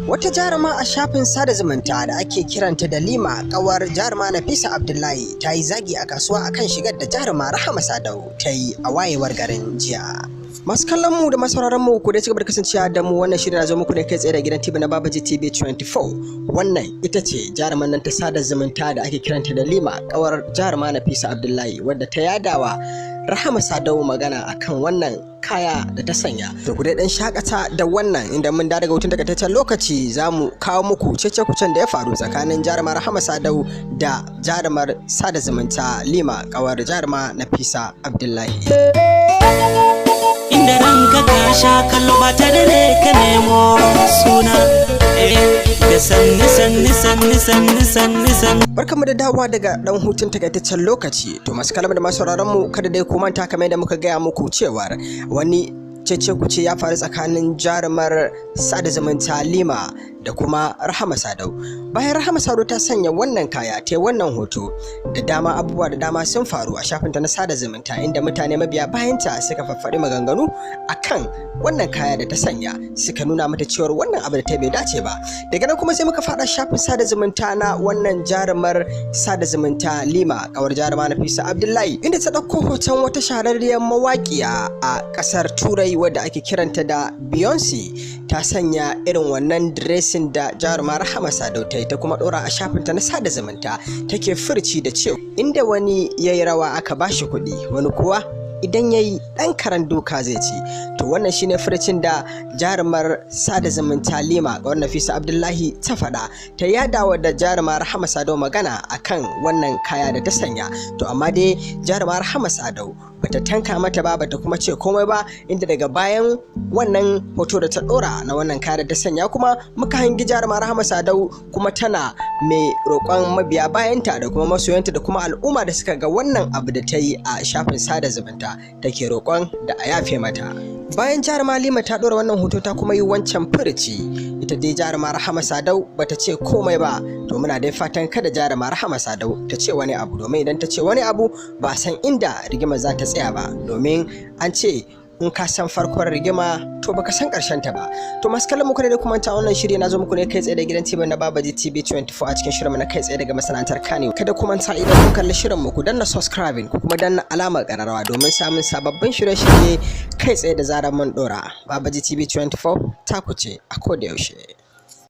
Wata jaruma a shafin sada zumunta da ake kiranta da Lima, kawar jaruma Nafisa Abdullahi, ta yi zagi a kasuwa akan shigar da jaruma Rahama Sadau ta yi a wayewar garin jiya. Masu kallon mu da masauraran mu, ku dai cigaba da kasancewa da mu. Wannan shirin na zo muku ne kai tsaye da gidan TV na Babaji TV 24. Wannan ita ce jaruman nan ta sada zumunta da ake kiranta da Lima, kawar jaruma Nafisa Abdullahi, wadda ta yadawa Rahama Sadau magana akan wannan kaya da ta sanya. To, ku dai dan shakata da wannan, inda mun da daga hutun takaitaccen lokaci za mu kawo muku cece kucen da ya faru tsakanin jarumar Rahama Sadau da jarumar sada zumunta Lima, kawar jaruma Nafisa Abdullahi. Inda ranka ka sha kallo ba ta da ne ka nemo suna da sanni sanni sanni sanni sanni sanni. Barkamu da dawowa daga dan hutun takaitaccen lokaci. To, masu kallon da masu sauraron mu, kada dai ku manta, kamar yadda muka gaya muku cewar wani cece kuce ya faru tsakanin jarumar sada zumunta Lima da kuma Rahama Sadau. Bayan Rahama Sadau ta sanya wannan kaya, ta yi wannan hoto, da dama abubuwa da dama sun faru a shafinta na sada zumunta, inda mutane mabiya bayanta suka faffaɗi maganganu akan wannan kaya da ta sanya, suka nuna mata cewar wannan abu da ta bai dace ba. Daga nan kuma sai muka faɗa shafin sada zumunta na wannan jarumar sada zumunta Lima, kawar jaruma Nafisa Abdullahi, inda ta ɗauko hoton wata shahararriyar mawaƙiya a ƙasar Turai wadda ake kiranta da Beyonce, ta sanya irin wannan dressing da jaruma Rahama Sadau ta yi, ta kuma ɗora a shafinta na sada zumunta, take furci da cewa inda wani ya yi rawa aka bashi kuɗi, wani kuwa idan ya yi ɗan karan doka zai ci. To, wannan shine furcin da jarumar sada zumunta Lima ga Nafisa Abdullahi ta faɗa, ta yadawa da jaruma Rahama Sadau magana akan wannan kaya da ta sanya. To, amma dai jaruma Rahama Sadau bata tanka mata ba, bata kuma ce komai ba, inda daga bayan wannan hoto da ta dora na wannan kaya da ta sanya kuma muka hangi jaruma Rahama Sadau kuma tana mai roƙon mabiya bayanta da kuma masoyanta da kuma al'umma da suka ga wannan abu da ta yi a shafin sada zumunta, take roƙon da a yafe mata. Bayan jaruma Lima ta ɗora wannan hoto ta kuma yi wancan furuci, ita dai jaruma Rahama Sadau bata ce komai ba. To, muna dai fatan kada jaruma Rahama Sadau ta ce wani abu, domin idan ta ce wani abu ba san inda rigima za ta tsaya ba, domin an ce in ka san farkon rigima to baka san karshen ta ba. To, masu kallon muku ne da kuma ta wannan shiri na zo muku ne kai tsaye da gidan TV na Babaji TV 24 a cikin shirin na kai tsaye daga masana'antar Kano. Kada ku manta, idan kun kalli shirin mu, ku danna subscribing, ku kuma danna alamar kararrawa domin samun sababbin shirye-shirye kai tsaye da zarar mun dora. Babaji TV 24 ta ku ce a koda yaushe.